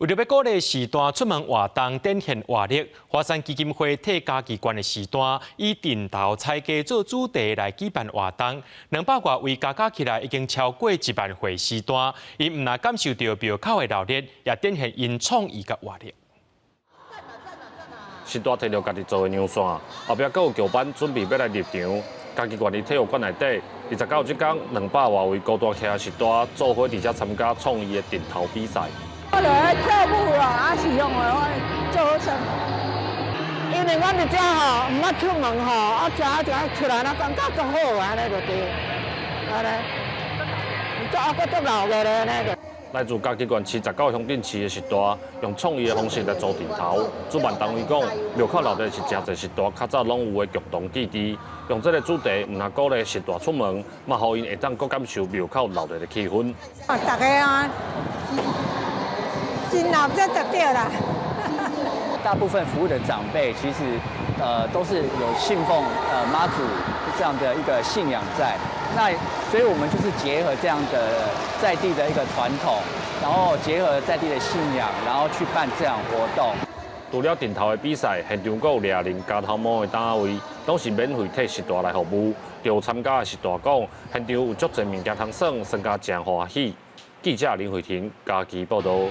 為著欲鼓勵序大出門活動，展現活力，華山基金會替嘉義縣的序大以陣頭採雞做主題來舉辦活動，200外位加加起來已經超過1萬歲序大，𪜶毋但感受著廟口的鬧熱，也展現𪜶創意佮活力。序大提著家己做的娘線，後壁閣有轎班準備欲來入場。嘉義縣立體育館內底，29這工200外位孤單徛序大做伙佇遮參加創意的陣頭比賽。我來跳舞啊，啊是用的我做好耍。因為阮佇遮吼，毋捌出門吼，啊食食出來，若感覺足好按呢就對，按呢，足啊閣足鬧熱咧按呢就。來自嘉義縣79鄉鎮市的序大，用創意的方式來做陣頭。主辦單位講，廟口鬧熱是誠濟序大較早攏有的共同記憶。用這个主題，毋但鼓勵序大出門，嘛予𪜶會當閣感受廟口鬧熱的氣氛。啊，大家啊，真鬧熱就對啦。大部分服務的長輩其實，都是有信奉媽祖這樣的一個信仰在。那所以我們就是結合這樣的在地的一個傳統，然後結合在地的信仰，然後去辦這樣活動。除了陣頭的比賽，現場閣有掠人加頭毛的單位，攏是免費替序大來服務。對參加的序大講，現場有足濟物件通耍，耍甲誠歡喜。記者林慧婷嘉義報導。